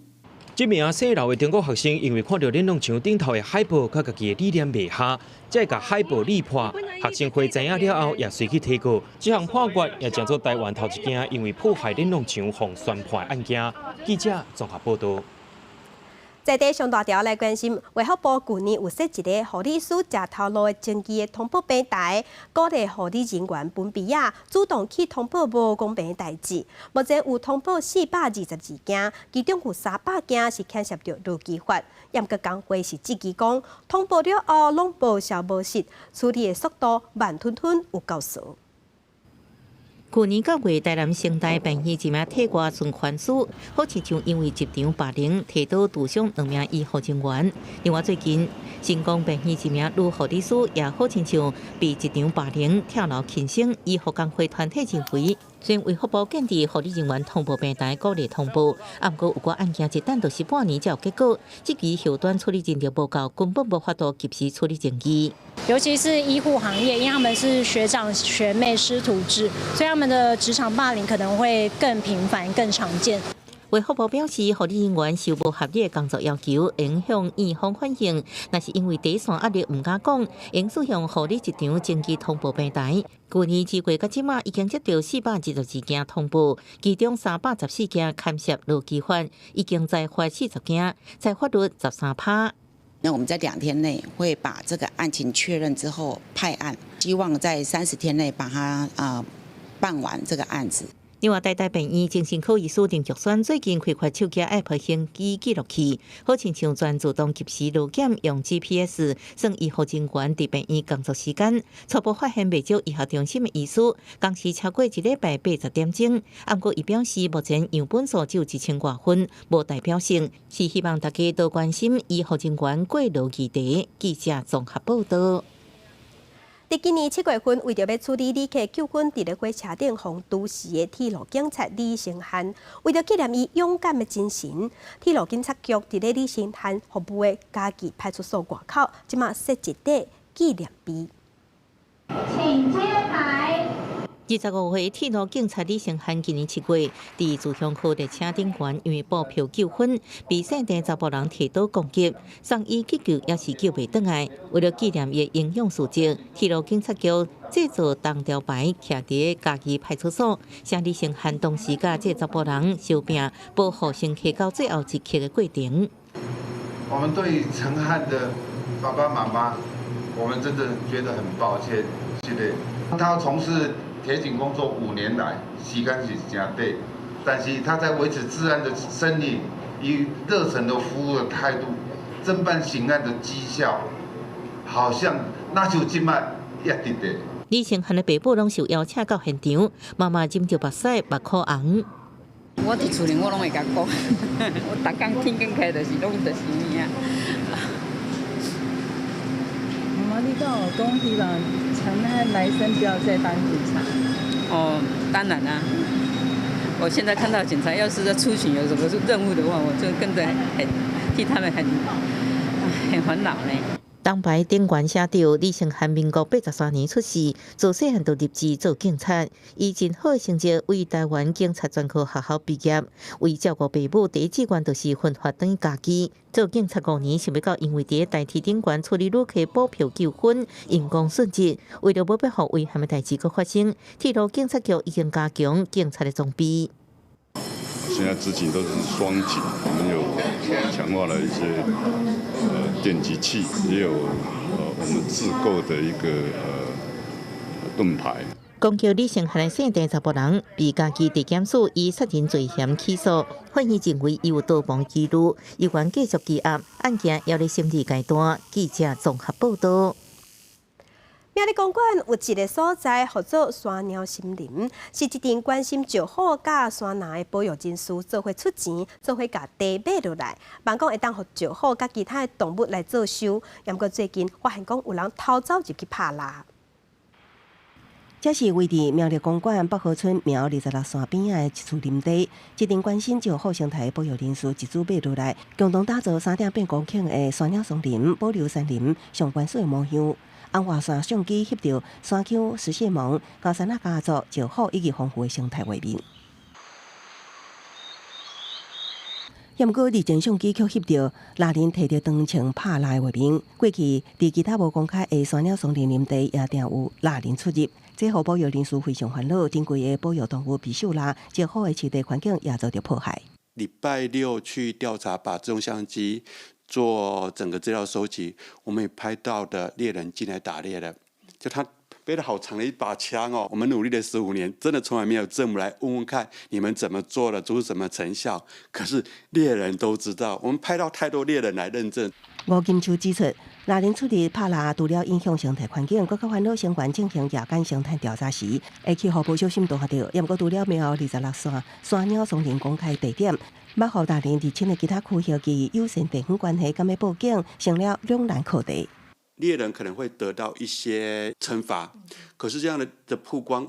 這名細樓的中國學生因為看著連儂牆頂頭的海報，佮家己的理念袂合，才會共海報撕破。學生會知影了後，也隨去提告。這項判決也成做台灣頭一件因為破壞連儂牆予宣判的案件。記者綜合報道。在地上大條來關心，衛福部舊年有設一个護理師食頭路的爭議的通報平台，鼓勵護理人員分別仔主動去通報無公平的代誌。目前有通報422件，其中有300件是牽涉著勞基法。毋過工會是質疑講，通報了後攏無消無息，處理的速度慢吞吞，有夠趖。去年9月，台南成大病院一名體外循環師，好親像因為職場霸凌，提刀毒傷兩名醫護人員。另外，最近成功病院一名女護理師也好親像被職場霸凌跳樓輕生。醫護工會團體認為，雖然衛福部建置護理人員通報平台鼓勵通報，毋過有寡案件一等就是半年才有結果，這期後端處理人力無夠，根本無法度及時處理爭議。尤其是醫護行業，因為他們是學長學妹師徒制，所以他們的職場霸凌可能會更頻繁、更常見。衛福部表示，護理人員受無合理的工作要求，影響院方反應。若是因為底線壓力毋敢講，應使用護理職場爭議通報平台。舊年2月到這馬已經接著422件通報，其中314件牽涉勞基法，已經裁罰40件，裁罰率13%。那我們在2天內會把這個案情確認之後派案，希望在30天內把它辦完這個案子。另外，台大病院精神科醫師林玉山最近開發手機 App 行機記錄器，好親像全自動及時路檢，用 GPS 算醫護人員佇病院工作時間。初步發現袂少醫學中心的醫師，工時超過一禮拜80點鐘。毋過伊表示，目前樣本數只有1000外份，無代表性，是希望大家多關心醫護人員過勞議題。記者綜合報道。佇今年7月份，為著欲處理旅客糾紛，佇咧火車頂予毒死的鐵路警察李承翰，為著紀念伊勇敢的精神，鐵路警察局佇咧李承翰服務的嘉義派出所外口，這馬設一塊紀念碑。請揭牌。25歲鐵路警察李承翰今年7月，佇自強號列車頂懸，因為布票糾紛，被姓鄭查埔人提刀攻擊，送醫急救也是救袂轉來。為著紀念伊的英勇事蹟，鐵路警察局製作銅雕牌，徛佇嘉義派出所，寫李承翰當時佮這查埔人相拚，保護乘客到最後一刻的過程。我們對承翰的爸爸媽媽，我們真的覺得很抱歉，這個。他從事鐵警工作5年來，時間是誠短，但是他在維持治安的身影，以熱誠的服務的態度，偵辦刑案的績效，好像那就這擺一直的。李承翰的爸母攏受邀請到現場，媽媽忍著目屎目眶紅。我佇厝裡我攏會共講，我逐工天光起來就是攏就是伊啊。媽媽，你敢有講希望承翰來生不要再當警察？哦，當然啦。我現在看到警察要是在出巡有什麼任務的話，我就跟著很替他們很煩惱呢。銅牌頂懸寫著李承翰民國83年出世，自細漢就立志做警察，以真好的成績為臺灣警察專科學校畢業。為照顧爸母，第一志願就是奮發轉去家己。做警察5年，想欲到因為佇台鐵頂懸處理旅客補票糾紛，因公殉職。為著無欲予遺憾的代誌閣發生，鐵路警察局已經加強警察的裝備。現在執勤都是雙警，我們有強化了一些電擊器，也有我們自購的一個盾牌。公橋李承翰的姓鄭查埔人，被嘉義地檢署以殺人罪嫌起訴，法院認為伊有逃亡記錄，猶原繼續羈押，案件猶咧審理階段。記者綜合報道。苗栗公館有一个所在，號做山貓森林，是一陣關心石虎佮山林的保育人士做伙出錢，做伙共地買落來，望講會當予石虎佮其他的動物來做岫。毋過最近發現講有人偷走入去拍獵。這是位佇苗栗公館北河村苗26山邊仔的一處林地，一陣關心石虎生態保育人士一組買落來，共同打造3.8公頃的山鳥叢林，保留山林上原始的模樣。紅外線相機翕著山丘食蟹獴、高山仔家族、石虎以及豐富的生態畫面。毋過，日前相機卻翕著獵人提著長槍拍獵的畫面。過去佇其他無公開的山鳥叢林林地，也定有獵人出入，這予保育人士非常煩惱。珍貴的保育動物被狩獵，石虎的棲地環境也遭著破壞。禮拜六去調查，把自動相機做整個資料收集，我們也拍到的獵人進來打獵了，就他背了好長的一把槍哦。我們努力了15年，真的從來沒有政府來問問看你們怎麼做了，做出什麼成效。可是獵人都知道，我們拍到太多獵人來認證。吳金秋指出，獵人出入拍獵，除了影響生態環境，閣較煩惱相關進行夜間生態調查時，會去予無小心拄著。也毋過除了苗26山山鳥叢林公開地點，欲予獵人入侵的其他區域，佮友善地方關係，敢欲報警，成了兩難課題。獵人可能會得到一些懲罰，可是這樣的曝光，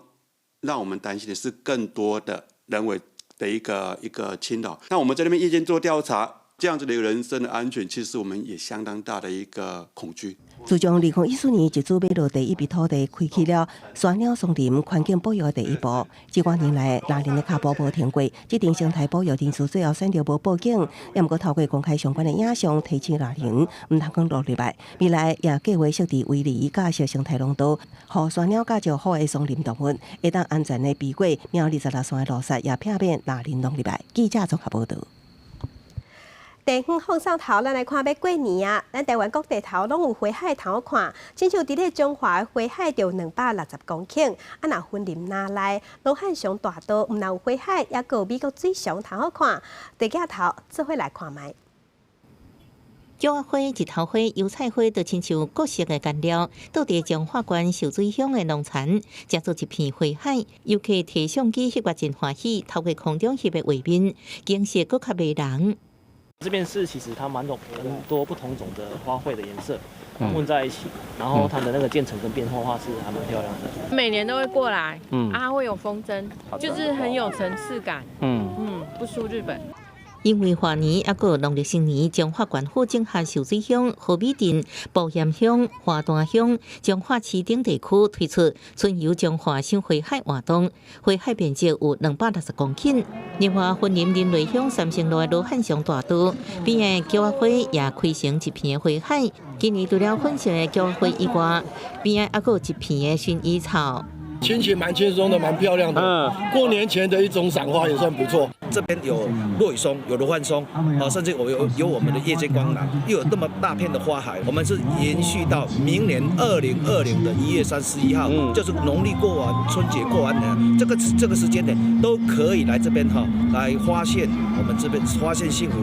讓我們擔心的是更多的人為的一個侵擾。那我們在那邊夜間做調查，這樣子的一個人身的安全，其實我們也相當大的一個恐懼。自從2014年一組買落第一筆土地，開啟了山鳥叢林環境保育的第一步。這幾年來，獵人的腳步無停過，這陣生態保育人士最後選擇無報警，也毋過透過公開相關的影像提醒獵人，毋通講落入來。未來也計劃設置圍籬架設生態廊道，予山鳥佮石虎的叢林動物會當安全的避過苗26山的路殺，也避免獵人弄入來。記者綜合報導。地方放送頭，咱來看欲過年啊！咱臺灣各地頭攏有花海通好看，親像佇咧彰化的花海就有260公頃。啊，若雲林那內羅漢祥大道，毋但有花海，猶閣有美國水熊通好看。地鏡頭做伙來看覓。菊仔花、日頭花、油菜花，都親像各色的顏料，倒佇彰化縣秀水鄉的農田，成做一片花海。遊客提相機翕個真歡喜，透過空中翕的畫面，景色閣較迷人。這邊是其實它蠻種很多不同種的花卉的顏色混在一起，然後它的那個漸層跟變化畫是還蠻漂亮的。每年都會過來，啊會有風箏，就是很有層次感，不輸日本。因為華年猶閣農曆新年，彰化縣府整合秀水鄉、和美鎮、埔鹽鄉、華大鄉、彰化市等地區推出春遊彰化賞花海活動，花海面積有260公頃。另外，雲林林內鄉三星路的羅漢祥大道邊的菊仔花也開成一片花海。今年除了粉色的菊仔花以外，邊仔猶閣有一片的薰衣草。心情蠻輕鬆的，蠻漂亮的。過年前的一種賞花也算不錯。這邊有落羽松，有羅漢松，啊，甚至我有我們的夜間光廊，又有那麼大片的花海。我們是延續到明年2020的1月31號，就是農曆過完春節過完年，這個時間點都可以來這邊哈，來發現我們這邊發現幸福。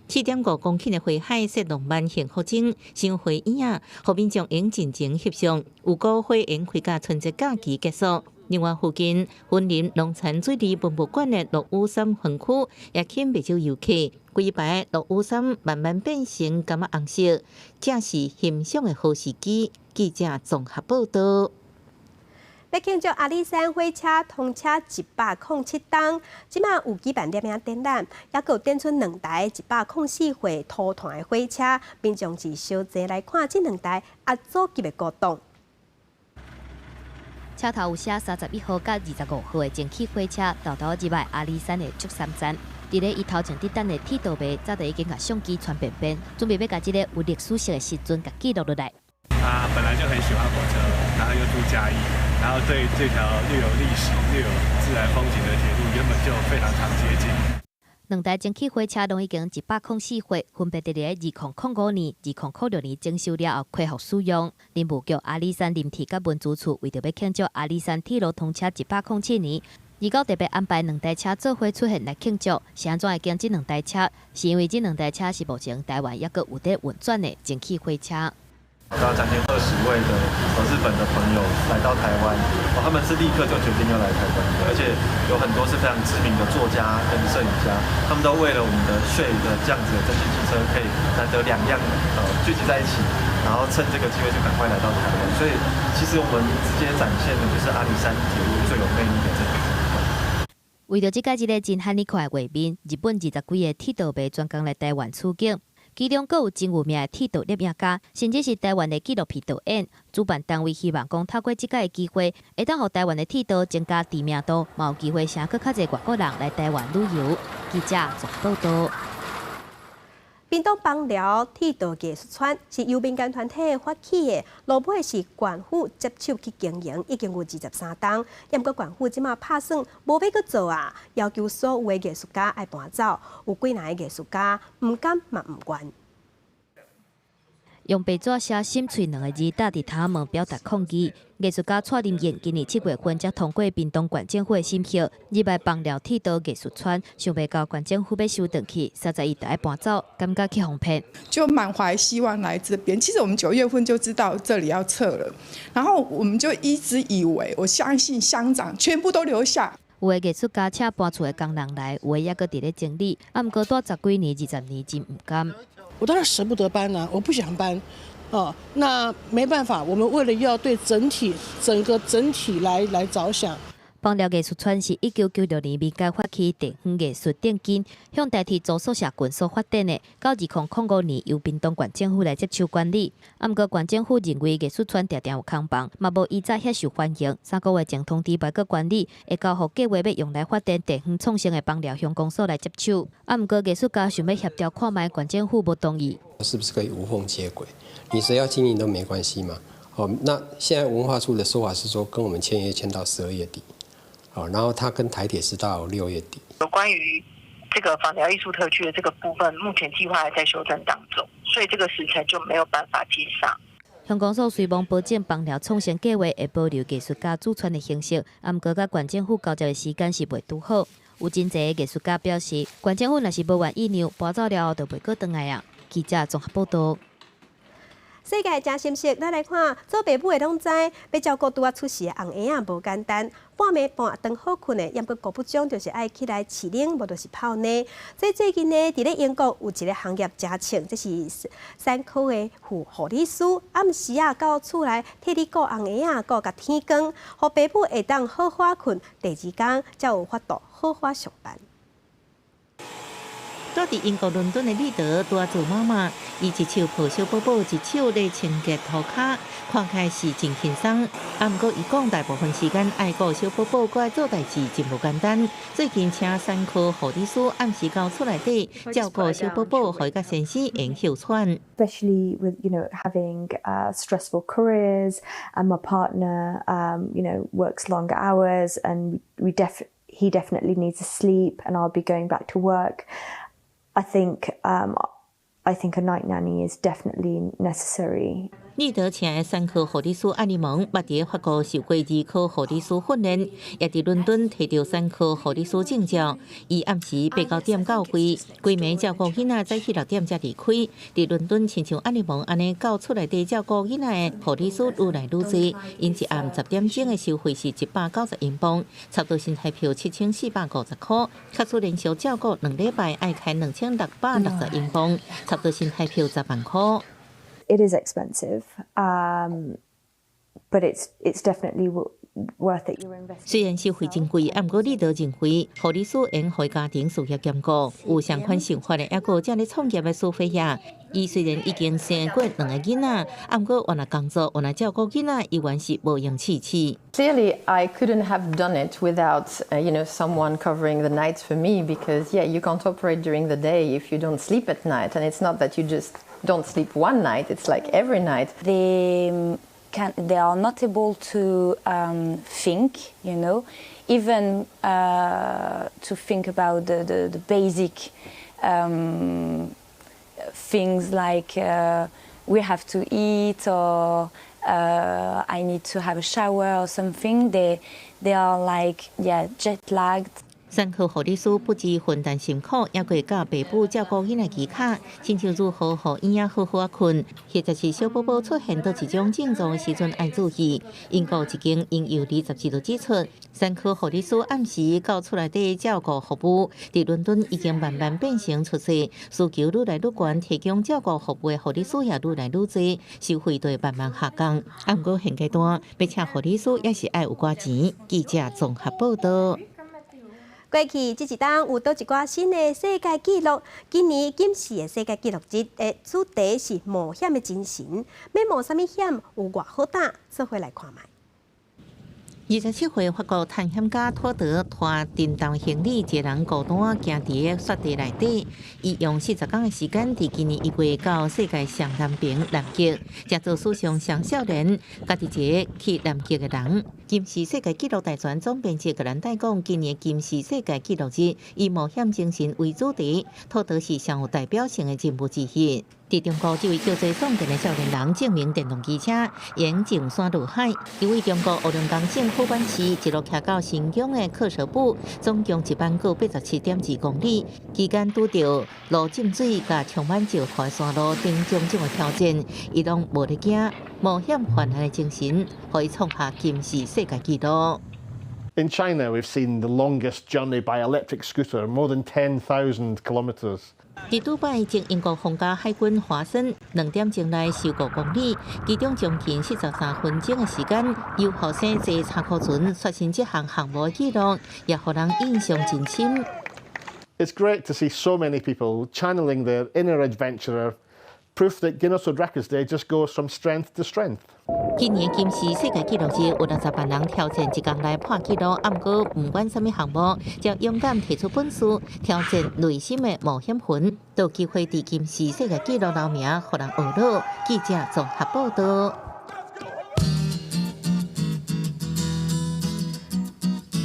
4.5公頃的花海設浪漫幸福景，賞花椅仔，予民眾用盡情翕相。預估花園開到春節假期結束。另外，附近雲林農田水利博物館的落羽杉園區也吸引袂少遊客。規排落羽杉慢慢變成柑仔紅色，正是欣賞的好時機。記者綜合報道。欲慶祝阿里山火車通車107冬，這馬有舉辦攝影展覽，抑閣有展出兩台104歲土團的火車，民眾是相齊來看這兩台阿祖級的古董。車頭有寫31號佮25號的蒸汽火車，沓沓入來阿里山的祝三站。佇咧伊頭前佇等的鐵道迷，早就已經共相機傳便便，準備欲共這個有歷史性的時陣共記錄落來。他本來就很喜歡火車，然後又住嘉義。然後對這條又有歷史又有自然風景的鐵路，原本就非常常接近。兩台蒸汽火車攏已經104歲，分別佇咧2005年、2006年整修了後恢復使用。林務局阿里山林鐵佮文資處為著欲慶祝阿里山鐵路通車107年，29特別安排兩台車做伙出現來慶祝。是按怎會揀這兩台車？是因為這兩台車是目前台灣猶閣有佇運轉的蒸汽火車。到將近20位的日本的朋友來到台灣，哦，他們是立刻就決定要來台灣的，而且有很多是非常知名的作家跟攝影家，他們都為了我們的稅的這樣子的蒸汽機車可以難得兩輛聚集在一起，然後趁這個機會就趕快來到台灣。所以其實我們直接展現的就是阿里山鐵路最有魅力的這個部分。為著這屆這个真罕見看的畫面，日本20幾个鐵道迷專工來台灣取景。其中閣有真有名的鐵道攝影家，甚至是台灣的紀錄片導演。主辦單位希望講透過這個機會，會當予台灣的鐵道增加知名度，嘛有機會吸閣較濟外國人來台灣旅遊。記者綜報導。屏東枋寮鐵道藝術村是由民間團體發起的，落尾是縣府接手去經營，已經有23冬。毋過縣府這馬拍算無欲閣做啊，要求所有的藝術家愛搬走，有幾若个藝術家毋甘嘛毋願。用白紙寫心喙兩个字貼佇窗門表達抗議。藝術家蔡林燕今年7月份才通過屏東縣政府的審核，入來枋寮鐵道藝術村，想袂到縣政府欲收轉去，31就愛搬走，感覺去予騙。就滿懷希望來這邊。其實我們9月份就知道這裡要撤了，然後我們就一直以為，我相信鄉長全部都留下。有的藝術家請搬厝的工人來，有的猶閣佇咧整理。啊，毋過蹛十幾年、20年，真毋甘。我當然捨不得搬啦，我不想搬，哦，那沒辦法，我們為了要對整體整個整體來著想。枋寮藝術村是1996年民間發起地方藝術振興，向台鐵租宿舍群所發展的。到2005年由屏東縣政府來接手管理。啊，毋過縣政府認為藝術村定定有空房，嘛無以前遐受歡迎。3個月前通知袂閣管理，會交予計劃欲用來發展地方創生的枋寮鄉公所來接手。啊，毋過藝術家想欲協調看覓，縣政府無同意。是不是可以無縫接軌？你誰要經營都沒關係嘛。哦，那現在文化處的說法是說，跟我們簽約簽到12月底。好，然後他跟台鐵是到6月底。有關於這個枋寮藝術特區的這個部分，目前計劃還在修正當中，所以這個時程就沒有辦法接上。鄉公所雖罔保證枋寮創生計劃會保留藝術家駐村的形式，啊，毋過佮縣政府交接的時間是袂拄好。有真濟藝術家表示，縣政府若是無願意讓搬走了後，就袂閣轉來啊。記者綜合報導。世界誠心事，咱來看做爸母的攏知，欲照顧拄仔出世的尪嬰仔無簡單，半暝半頓好睏的，猶閣顧不上，就是愛起來飼奶，無就是泡奶。所以最近呢，佇咧英國有一个行業誠衝，這是產科的護理師，暗時啊到厝內替你顧尪嬰仔，顧共天光，予爸母會當好好睏，第二工才有法度好好上班。住佇英國倫敦的彼得拄仔做媽媽，伊一手抱小寶寶，一手咧清潔塗跤，看起來是真輕鬆。啊，毋過伊講大部分時間愛顧小寶寶，閣愛做代誌，真無簡單。最近請產科護理師暗時到厝內底照顧小寶寶，予伊佮先生會用休喘。 Especially with having stressful careers, and my partner works longer hours, and we def he definitely needs to sleep, and I'll be going back to work. I think a night nanny is definitely necessary. 彼得請的產科護理師艾利蒙，捌佇法國受過兒科護理師訓練，也佇倫敦提著產科護理師證照。伊暗時8、9點到位，規暝照顧囡仔，早起6點才離開。佇倫敦，親像艾利蒙按呢到厝內底照顧囡仔的護理師愈來愈濟。𪜶一暗10點鐘的收費是190英鎊，差不多新台票7450箍。假使連續照顧2禮拜，愛開2660英鎊，差不多新台票10萬箍。 It is expensive, but it's definitely worth it. You're investing. 雖然收費真貴，啊，毋過彼得認為護理師會予家庭事業兼顧，有相款想法的，猶閣有遮爾創業的蘇菲亞。伊雖然已經生過兩个囡仔，啊，毋過原來工作，原來照顧囡仔，依然是無閒試試。 Clearly, I couldn't have done it without someone covering the nights for me because, yeah, you can't operate during the day if you don't sleep at night, and it's not that you just don't sleep one night, it's like every night. They are not able to think, even to think about the basic things like we have to eat or I need to have a shower or something. They are like, yeah, jet lagged. 產科護理師不止分擔辛苦，猶閣會教爸母照顧囡仔技巧，親像如何予嬰仔好好仔睏，或者是小寶寶出現佗一種症狀的時陣愛注意。英國一間嬰幼兒雜誌就指出，產科護理師暗時到厝內底照顧服務，佇倫敦已經慢慢變成趨勢，需求愈來愈懸，提供照顧服務的護理師也愈來愈濟，收費就會慢慢下降。啊，毋過現階段欲請護理師也是愛有寡錢。記者綜合報道。過去這一冬有佗一寡新的世界紀錄。今年金氏的世界紀錄日的主題是冒險的精神，欲冒啥物險？有偌好膽？做伙來看覓。27歲法國探險家托德拖沉重行李，一個人孤單行佇个雪地內底，伊用40工的時間，佇今年1月到世界上南邊南極，成做史上上少年，家己一个去南極的人。金氏世界紀錄大全總編輯格蘭戴講，今年金氏世界紀錄日以冒險精神為主題，托德是上有代表性的人物之一。佇中國，這位叫做宋電的少年人證明電動機車會上山落海。伊對中國黑龍江省伙伴市一路騎到新疆的克什布，總共1萬閣87.2公里，期間拄著路浸水、佮充滿石頭的山路等種種的挑戰，伊攏無咧驚，冒險犯難的精神，予伊創下金氏世界紀錄。 In China, we've seen the longest journey by electric scooter, more than 10,000 kilometers. 佇杜拜，前英國皇家海軍華森2點鐘內修5公里，其中將近43分鐘的時間，由後生坐插箍船刷新這項項目的紀錄，也予人印象真深。 It's great to see so many people channeling their inner adventurer, proof that Guinness World Records Day just goes from strength to strength. 今年金氏世界紀錄日有60萬人挑戰一工來破紀錄，啊，毋過毋管啥物項目，只要勇敢提出本事，挑戰內心的冒險魂，都有機會佇金氏世界紀錄留名，予人學樂。記者綜合報道。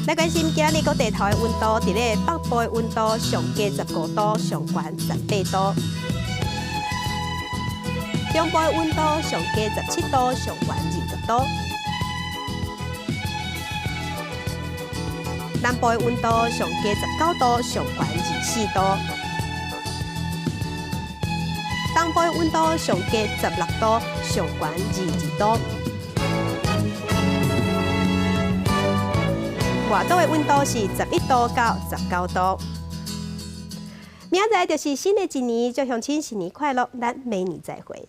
來關心今仔日各地頭的溫度，佇咧北部的溫度上低15度，上懸18度；中部的溫度上低17度，上懸20度；南部的溫度上低19度，上懸24度；東部的溫度上低16度，上懸22度。外島的溫度是11度到19度。明仔載就是新的一年，祝鄉親新年快樂，咱明年再會。